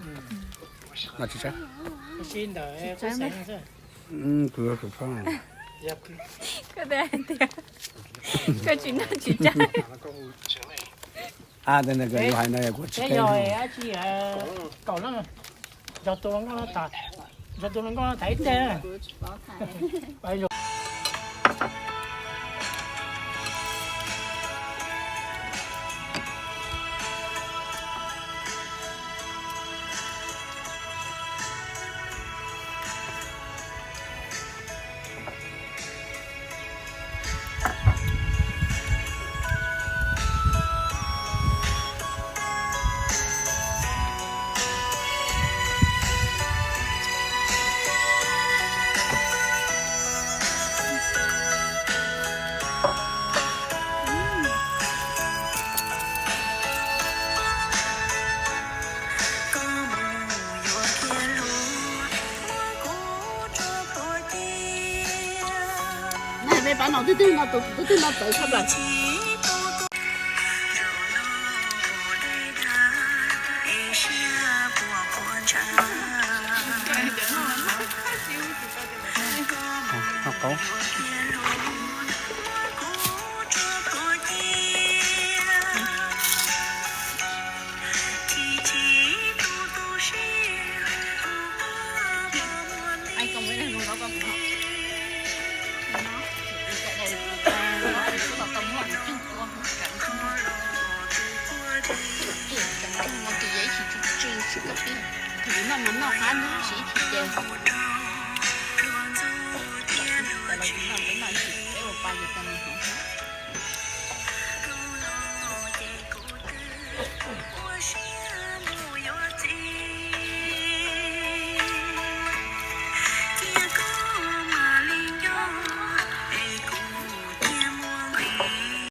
Noj tsis tsawg. Sib ntawm kuv yuav tsum tsawg. Koj tias koj tsis noj tsis tsawg. Yog tus hluas nkauj no tas, yog tus hluas nkauj no tas ib teg. Peb pab no twb twb no tus twb twb no txawv tshaj plaws. Noj mas noj qab ntag, tab sis ib chim ces noj, peb noj ib chim peb ua pa ces tau noj.